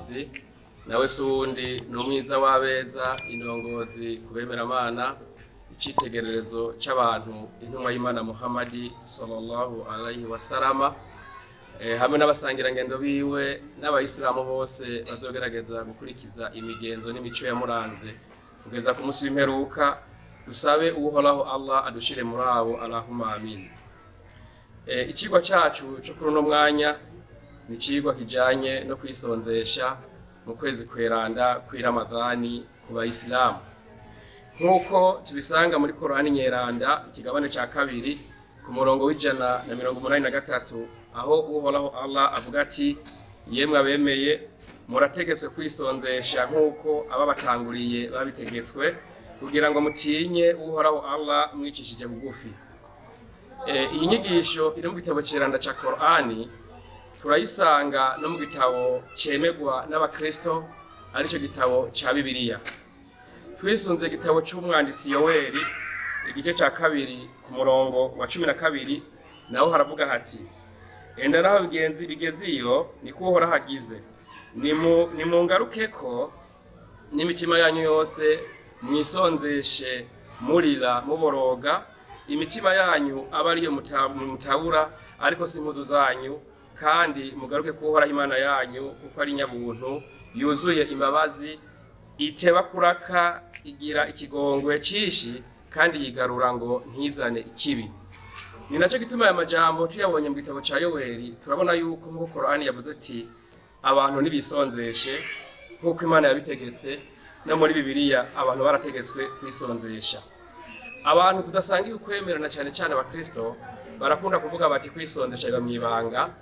Muramuzi nawe si uwundi, ni umwiza w'abeza, indongozi ku bemeramana, icitegererezo c'abantu, intumwa y'Imana Muhammadi sallallahu alaihi wasalama, hamwe n'abasangirangendo biwe n'abayisilamu bose bazogerageza gukurikiza imigenzo n'imico yamuranze kugeza ku munsi w'imperuka. Dusabe Uhoraho Allah adushire muri abo, allahumma amin. Icigwa cacu co kuri uno mwanya ni icigwa kijanye no kwisonzesha mu kwezi kweranda kw'Iramadhani ku bayisilamu, nk'uko tubisanga muri Korani Nyeranda, ikigabane ca kabiri, ku murongo w'183, aho Uhoraho Allah avuga ati: "Yemwe abemeye, murategetswe kwisonzesha nk'uko ababatanguriye babitegetswe, kugira ngo mutinye Uhoraho Allah mwicishije bugufi." Iyi nyigisho iri mu gitabo ceranda ca Korani, turayisanga no mu gitabo cemegwa n'abakristo, arico gitabo ca Bibiliya. Twisunze igitabo c'umwanditsi Yoweri, igice ca kabiri, ku murongo wa 12, naho haravuga hati: "Enda naho bigenzi bigeze iyo, niko Uhoraho agize, nimungarukeko n'imitima yanyu yose, mwisonzeshe murira muboroga, imitima yanyu aba ariyo mutabura, ariko si impuzu zanyu, kandi mugaruke ku Uhoraho Imana yanyu, kuko ari nyabuntu, yuzuye imbabazi, iteba kuraka, igira ikigongwe cishi, kandi yigarura ngo ntizane ikibi." Ni nacyo gituma aya majambo tuyabonye mu gitabo ca Yoweri, turabona yuko nk'uko Korani yavuze ati abantu ntibisonzeshe nk'uko Imana yabitegetse, no muri Bibiliya abantu barategetswe kwisonzesha. Abantu tudasanga ukwemerana, cyane cyane abakristo, barakunda kuvuga bati kwisonzesha biba mw'ibanga,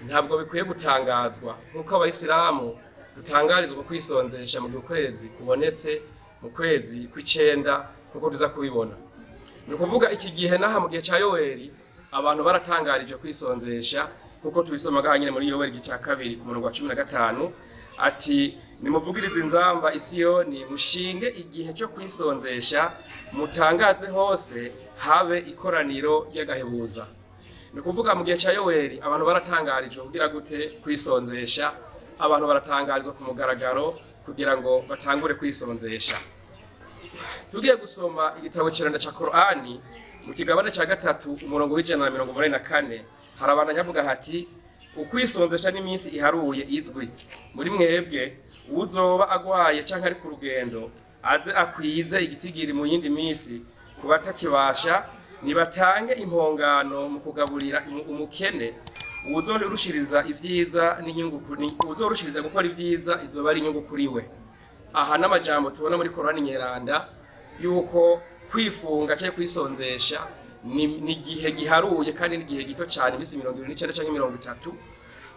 ntabwo bikwiye gutangazwa, nk'uko abayisilamu dutangarizwa kwisonzesha mu gihe ukwezi kubonetse mu kwezi kw'icenda, nk'uko tuza kubibona. Ni ukuvuga iki gihe n'aha mu gihe cya Yoweri abantu baratangarije kwisonzesha, nk'uko tubisoma ngaha nyine muri Yoweri igice cya kabiri, ku murongo wa 15, ati: "Nimuvugirize inzamba Isiyoni, mushinge igihe cyo kwisonzesha, mutangaze hose, habe ikoraniro ry'agahebuza." Ni ukuvuga mu gihe cya Yoweri abantu baratangarijwe kugira gute? Kwisonzesha. Abantu baratangarizwa ku mugaragaro kugira ngo batangure kwisonzesha. Tugiye gusoma igitabo kiranda ca Korani mu kigabane ca gatatu, umurongo w'184, harabandanya avuga hati: "Ukwisonzesha n'iminsi iharuye izwi muri mwebwe, uzoba agwaye canke ari ku rugendo aze akwize igitigiri mu yindi minsi. Ku batakibasha nibatange impongano mu kugaburira umukene. Uwuzorushiriza ibyiza n'inyungu uwuzorushiriza gukora ibyiza, izoba ari inyungu kuri we." Aha n'amajambo tubona muri Korani Nyeranda yuko kwifunga cyangwa kwisonzesha ni igihe giharuye kandi n'igihe gito cyane, iminsi 29 cyangwa 30.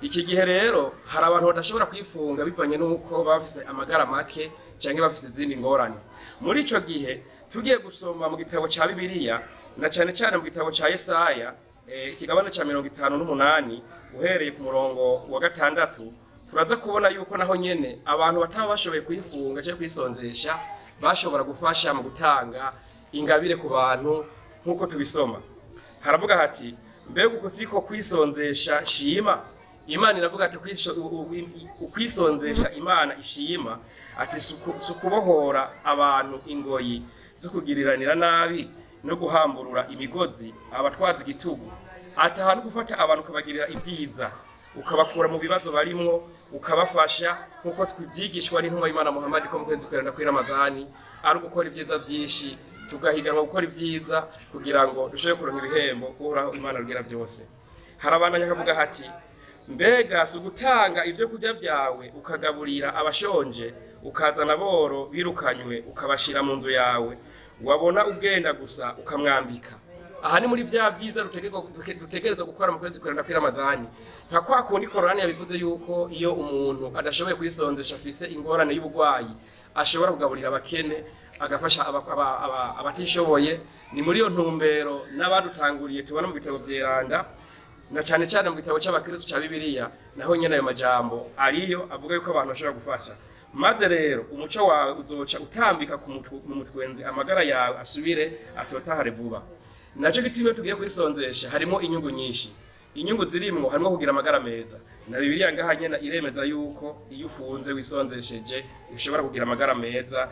Iki gihe rero hari abantu badashobora kwifunga bivanye n'uko bafise amagara make cyangwa bafise izindi ngorane. Muri ico gihe tugiye gusoma mu gitabo ca Bibiliya, na cyane cyane mu gitabo ca Yesaya, ikigabane ca 58, uhereye ku murongo wa 6, turaza kubona yuko naho nyene abantu bataba bashoboye kwifunga cyangwa kwisonzesha bashobora gufasha mu gutanga ingabire ku bantu, nk'uko tubisoma. Haravuga hati: "Mbega uku siko kwisonzesha nshima?" Imana iravuga ati ukwisonzesha Imana ishima, ati si ukubohora abantu ingoyi zo kugiriranira nabi, no guhamburura imigozi abatwaza igitugu, ati ahantu gufata abantu ukabagirira ibyiza, ukabakura mu bibazo barimwo, ukabafasha, nk'uko twibyigishwa n'intumwa y'Imana Muhammad, ko mu kwezi kweranda kuri Ramadhani ari ugukora ibyiza byinshi, tugahiganwa gukora ibyiza kugira ngo dushobore kuronka ibihembo Uhoraho Imana rugira byose. Harabandanya akavuga hati: "Mbega si ugutanga ibyo kurya byawe ukagaburira abashonje, ukazana aboro birukanywe ukabashira mu nzu yawe, wabona ugenda gusa ukamwambika?" Aha ni muri bya byiza dutegerezwa gukora mu kwezi kweranda kuri Ramadhani, nka kwa kundi Korani yabivuze yuko iyo umuntu adashoboye kwisonzesha, afise ingorane y'ubugwayi, ashobora kugaburira abakene, agafasha abatishoboye. Ni muri iyo ntumbero n'abadutanguriye tubona mu bitabo vyeranda, na cyane cyane mu gitabo cy'abakristo cya Bibiliya, naho nyene ayo majambo ariyo avuga yuko abantu bashobora gufasha. "Maze rero umuco wawe uzoca utambika mu mutwenzi, amagara yawe asubire atotahare vuba." Naco gituma iyo tugiye kwisonzesha harimo inyungu nyinshi. Inyungu zirimwo harimo kugira amagara meza, na Bibiliya ngaha nyene iremeza yuko iyo ufunze wisonzesheje ushobora kugira amagara meza,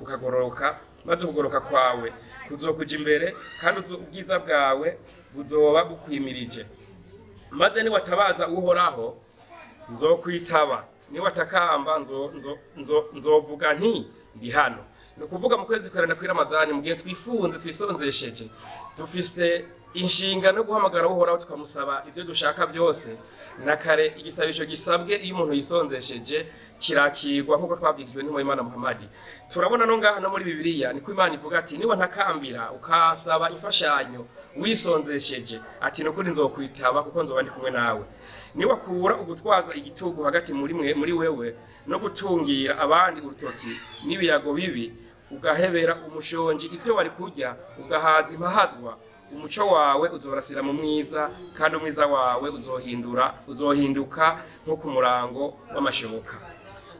ukagororoka, maze ukugoroka kwawe kuzokuja imbere, kandi ubwiza bwawe buzoba bukwimirije. Maze niwatabaza Uhoraho nzokwitaba, niwatakamba nzovuga nti ndi hano. Ni ukuvuga mu kwezi kweranda kuri Ramadhani, mu gihe twifunze twisonzesheje, dufise inshingano yo guhamagara Uhoraho tukamusaba ibyo dushaka byose. Na kare igisabisho gisabwe iyo umuntu yisonzesheje kirakirwa, nk'uko twavyigijwe n'intumwa y'Imana Muhammad. Turabona no ngaha no muri Bibiliya niko Imana ivuga ati niba ntakambira ukasaba imfashanyo wisonzesheje, ati nukuri nzokwitaba kuko nzoba ndi kumwe nawe. Niwakura ugutwaza igitugu hagati muri mwe muri wewe no gutungira abandi urutoki n'ibiyago bibi, ugahebera umushonji ivyo wari kurya, ugahaza impahazwa, umuco wawe uzorasira mu mwiza, kandi umwiza wawe uzohinduka nko ku murango w'amashoka.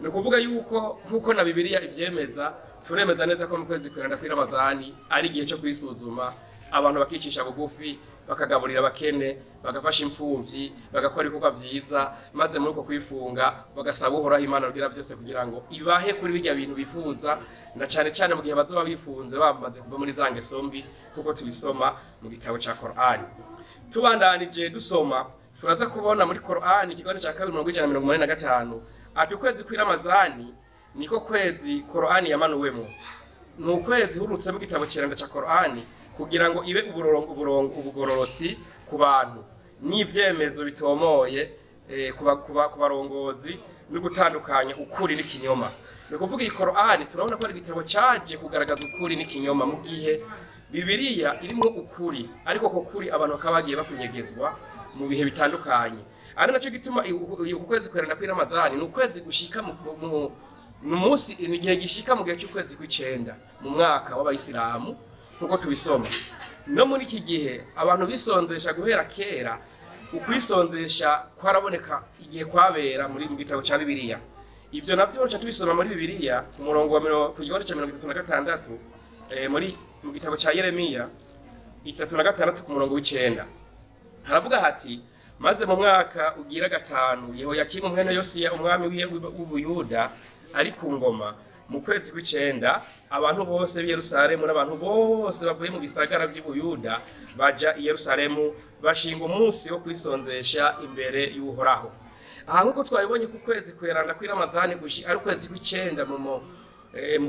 Ni ukuvuga yuko nkuko na Bibiliya ivyemeza, turemeza neza ko mu kwezi kweranda kuri Ramadhani ari igihe cyo kwisuzuma, abantu bakicisha bugufi, bakagaburira abakene, bagafasha imfuvyi, bagakora ibikorwa vyiza, maze muri uko kwifunga bagasaba Uhoraho Imana rugira byose kugira ngo ibahe kuri birya bintu bifuza, na cane cane mu gihe bazoba bifunze bamaze kuva muri za ngeso mbi, kuko tubisoma mu gitabo ca Korani. Tubandanije dusoma, turaza kubona muri Korani ikigo ca 2 185 ati ukwezi kw'iramazani niko kwezi Korani yamanuwemo. Ni ukwezi hurutsemo igitabo ciranga ca Korani kugira ngo ibe ubugororotsi ku bantu n'ivyemezo bitomoye ku barongozi no gutandukanya ukuri n'ikinyoma. Ni ukuvuga iyi Korani turabona ko ari igitabo caje kugaragaza ukuri n'ikinyoma, mu gihe Bibiliya irimwo ukuri, ariko ko kuri abantu bakaba bagiye bakunyegezwa mu bihe bitandukanye. Ari naco gituma uku kwezi kweranda kuri Ramadhani ni ukwezi gushika mu munsi, ni igihe gishika mu gihe cy'ukwezi kw'icenda mu mwaka w'abayisilamu nkuko tubisoma. No muri iki gihe abantu bisonzesha guhera kera, ukwisonzesha kwaraboneka igihe kwabera muri mu gitabo ca Bibiliya. Ivyo navyo nca tubisoma muri Bibiliya ku murongo wa ku gihande ca 36 muri mu gitabo ca Yeremiya 36 ku murongo w'icenda. Haravuga hati maze mu mwaka ugira gatanu Yehoyakimu mwene Yosiya umwami w'Ubuyuda ari ku ngoma, mu kwezi kw'icenda abantu bose b'i Yerusalemu n'abantu bose bavuye mu bisagara vy'Ubuyuda baja i Yerusalemu bashinga umunsi wo kwisonzesha imbere y'Uhoraho. Aha nkuko twabibonye ku kwezi kweranda kuri Ramadhani ari ukwezi kw'icenda mu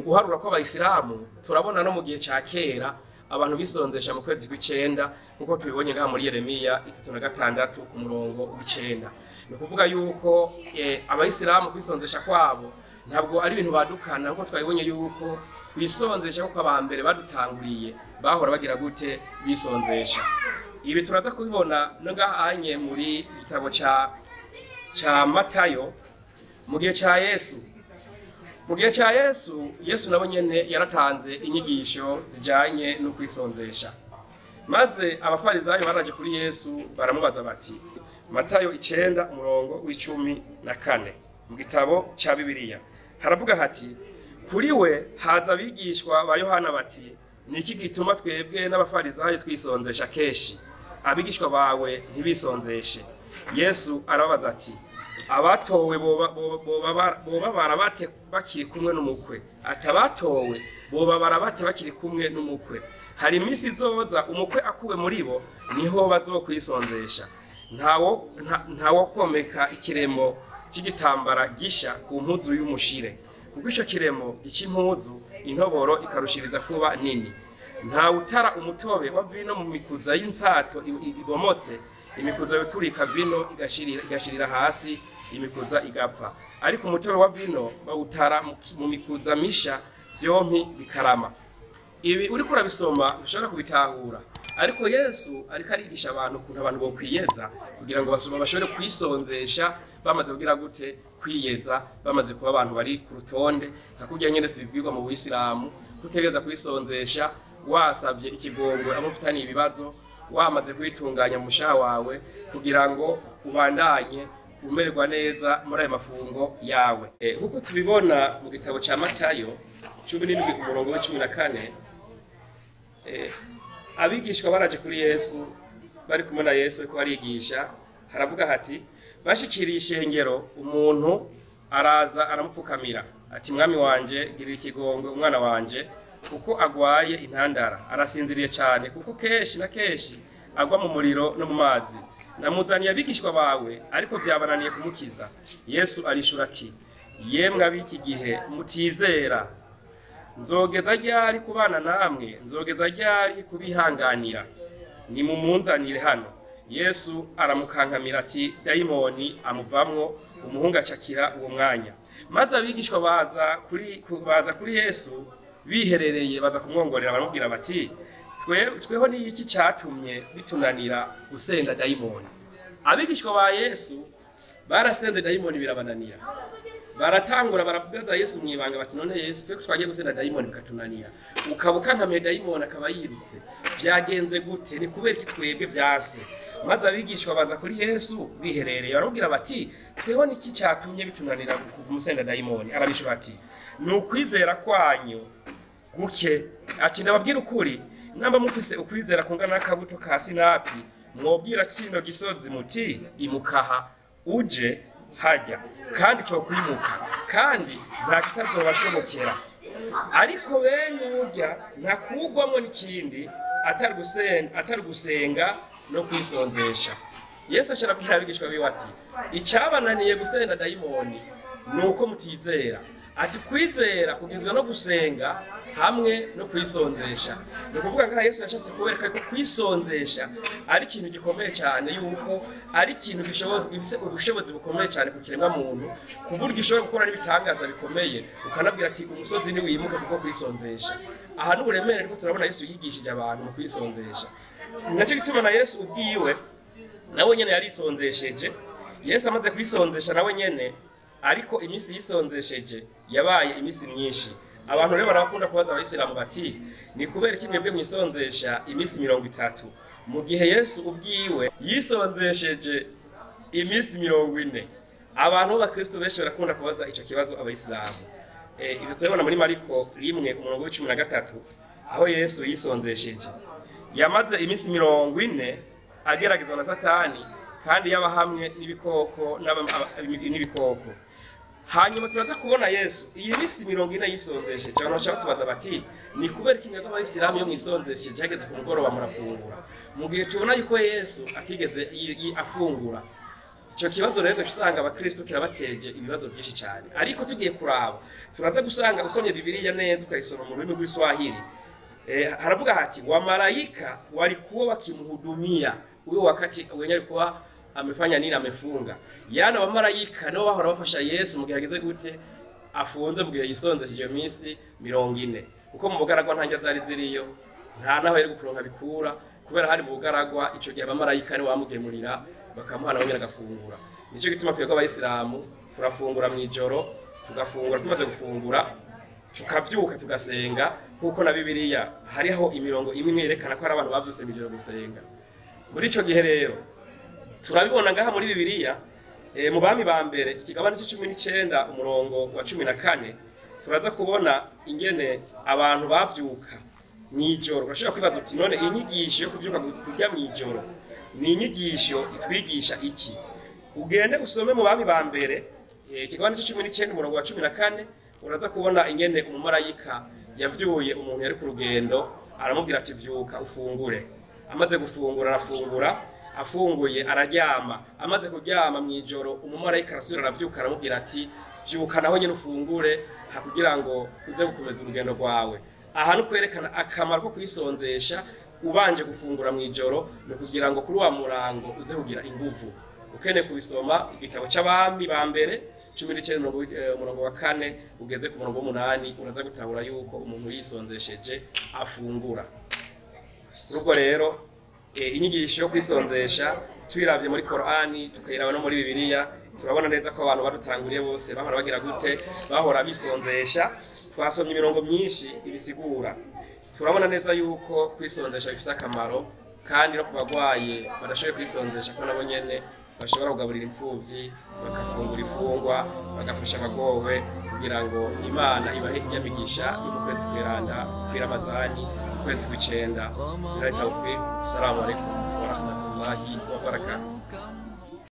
guharura kw'abayisilamu, turabona no mu gihe ca kera abantu bisonzesha mu kwezi kw'icenda nkuko tubibonye ngaha muri Yeremiya 36 ku murongo w'icenda. Ni ukuvuga yuko abayisilamu kwisonzesha kwabo ntabwo ari ibintu badukana, nkuko twabibonye yuko twisonzesha kuko abambere badutanguriye bahora bagira gute bisonzesha. Ibi turaza kubibona no ngahanye muri igitabo ca Matayo mu gihe ca Yesu. Mu gihe ca Yesu, Yesu nabo nyene yaratanze inyigisho zijanye no kwisonzesha. Maze abafarizayo baraje kuri Yesu baramubaza bati, Matayo 9 umurongo w'14 mu gitabo ca Bibiliya haravuga hati kuri we haza abigishwa ba Yohana bati niki gituma twebwe n'abafarizayo twisonzesha keshi, abigishwa bawe ntibisonzeshe? Yesu arababaza ati abatowe boba barabate bakiri kumwe n'umukwe? Atabatowe boba barabate bakiri kumwe n'umukwe? Hari iminsi izoza umukwe akuwe muri bo, niho bazokwisonzesha. Ntawo komeka ikiremo cy'igitambara gisha ku mpuzu y'umushire, kuko ico kiremo cy'impuzu intoboro ikarushiriza kuba nini. Nta utara umutobe wa vino mu mikuza y'insato ibomotse, imikuza yoturika vino igashirira hasi, imikuza igapfa. Ariko umutobe wa vino bawutara mu mikuza misha, vyompi bikarama. Ibi uriko urabisoma ushobora kubitahura, ariko Yesu ariko arigisha abantu ukuntu abantu bokwiyeza kugira ngo basoma bashobore kwisonzesha bamaze kugira gute kwiyeza, bamaze kuba abantu bari ku rutonde. Nka kurya nyene tubibwirwa mu Buisilamu, kutegereza kwisonzesha wasavye ikigongwe amufitaniye ibibazo, wamaze kwitunganya mu mushaha wawe kugira ngo ubandanye umererwa neza muri ayo mafungo yawe. Nkuko tubibona mu gitabo ca Matayo 17 umurongo wa 14, abigishwa baraje kuri Yesu bari kumwe na Yesu ariko barigisha, haravuga hati bashikiriye ishengero, umuntu araza aramupfukamira ati mwami wanje girira ikigongo umwana wanje kuko agwaye intandara, arasinziriye cyane, kuko kenshi na kenshi agwa mu muriro no mu mazi. Namuzaniye abigishwa bawe ariko byabananiye kumukiza. Yesu arishura ati yemwe ab'iki gihe mutizera, nzogeza ryari kubana namwe, nzogeza ryari kubihanganira? Nimumunzanire hano. Yesu aramukankamira ati dayimoni amuvamwo, umuhungu acakira uwo mwanya. Maze abigishwa baza kuri Yesu biherereye, baza kumwongorera baramubwira bati tweho ni iki cyatumye bitunanira gusenda dayimoni? Abigishwa ba Yesu barasenze dayimoni birabananira, baratangura barabaza Yesu mwibanga bati none Yesu twe twagiye gusenda dayimoni bikatunanira, ukabukankamiye dayimoni akaba yirutse, byagenze gute? Ni kubera iki twebwe byanse? Maze abigishwa baza kuri Yesu biherereye baramubwira bati tweho niki cyatumye bitunanira kumusenda dayimoni? Arabishura ati ni ukwizera kwanyu guke. Ati ndababwira ukuri, namba mufise ukwizera kungana n'akabuto ka sinapi, mwobwira kino gisozi muti imukaha uje hajya, kandi cyo kwimuka, kandi nta kitazobashobokera. Ariko bene urya ntakugwamo n'ikindi atari gusenga no kwisonzesha. Yesu arabwira abigishwa biwe ati icyabananiye gusenda dayimoni nuko mutizera. Ati kwizera kugizwe no gusenga hamwe no kwisonzesha. Ni ukuvuga nka Yesu yashatse kubereka ko kwisonzesha ari ikintu gikomeye cyane, yuko ari ikintu gifise ubushobozi bukomeye cyane ku kiremwa muntu, ku buryo ushobora gukora n'ibitangaza bikomeye, ukanabwira ati umusozi ni wimuke kuko kwisonzesha. Aha n'uburemere ariko turabona Yesu yigishije abantu mu kwisonzesha. Nacyo gituma na Yesu ubwiwe nawe nyene yarisonzesheje. Yesu amaze kwisonzesha nawe nyene, ariko iminsi yisonzesheje yabaye iminsi myinshi. Abantu rero barakunda kubaza abayisilamu bati ni kubera iki mwebwe mwisonzesha iminsi 30 mu gihe Yesu ubwiwe yisonzesheje iminsi 40? Abantu b'Abakristo benshi barakunda kubaza ico kibazo abayisilamu. Ibyo turabona muri Mariko 1:13 aho Yesu yisonzesheje. Yamaze iminsi 40 ageragezwa na Satani, kandi yaba hamwe n'ibikoko n'ibikoko. Hanyuma turaza kubona Yesu iyi minsi 40 yisonzesheje. Abantu baca batubaza bati ni kubera iki mwebwe abayisilamu iyo mwisonzesheje hageze ku mugoroba murafungura, mu gihe tubona yuko Yesu atigeze afungura? Ico kibazo rero usanga abakristo kirabateje ibibazo byinshi cyane. Ariko tugiye kuraba turaza gusanga usomye Bibiliya neza ukayisoma mu rurimi rw'Iswahili, haravuga hati wamalaika walikuwa wakimhudumia huyo wakati wenye alikuwa amefanya nini, amefunga. Yana abamalaika nabo bahora bafasha Yesu mu gihe ageze gute afunze, mu gihe yisonzesheje iminsi 40, kuko mu bugaragwa nta njya zari ziriyo, nta naho yari gukuronka bikura, kubera hari mu bugaragwa. Ico gihe abamalaika ni bamugemurira bakamuha nawe agafungura. Nico gituma twebwe abayisilamu turafungura mu ijoro, tugafungura, tumaze gufungura tukavyuka tugasenga, kuko na Bibiliya hariho imirongo imwe yerekana ko hari abantu bavyutse mu ijoro gusenga. Muri ico gihe rero turabibona ngaha muri Bibiliya, mu bami ba mbere ikigabane c'19 umurongo wa 14, turaza kubona ingene abantu bavyuka mw'ijoro. Urashobora kwibaza uti none inyigisho yo kuvyuka kurya mw'ijoro ni inyigisho itwigisha iki? Ugende usome mu bami ba mbere ikigabane c'19 umurongo wa 14, uraza kubona ingene umumarayika yavyuye umuntu yari ku rugendo, aramubwira ati vyuka ufungure. Amaze gufungura arafungura, afunguye araryama. Amaze kuryama mw'ijoro umumarayika arasubira aravyuka aramubwira ati vyuka naho nyene ufungure kugira ngo uze gukomeza urugendo rwawe. Aha ni kwerekana akamaro ko kwisonzesha ubanje gufungura mw'ijoro, ni kugira ngo kuri wa murango uze kugira inguvu. Ukene kubisoma igitabo c'abami ba mbere 19 umurongo wa 4 ugeze ku murongo 8, uraza gutahura yuko umuntu yisonzesheje afungura. Urubwo rero inyigisho yo kwisonzesha tuyiravye muri Korani tukayiraba no muri Bibiliya, turabona neza ko abantu badutanguriye bose bahora bagira gute, bahora bisonzesha. Twasomye imirongo myinshi ibisigura, turabona neza yuko kwisonzesha bifise akamaro, kandi no kubagwaye badashoboye kwisonzesha ko nabo nyene bashobora kugaburira imfuvyi, bakafungura ifungwa, bagafasha abagowe, kugira ngo Imana ibahe inyamigisha yo mu kwezi kw'Iranda, kw'iramazani, mu kwezi kw'icenda. Billahi tawfiq. Assalamu alaikum wa rahmatullahi. rahmatullahi wa barakatuh.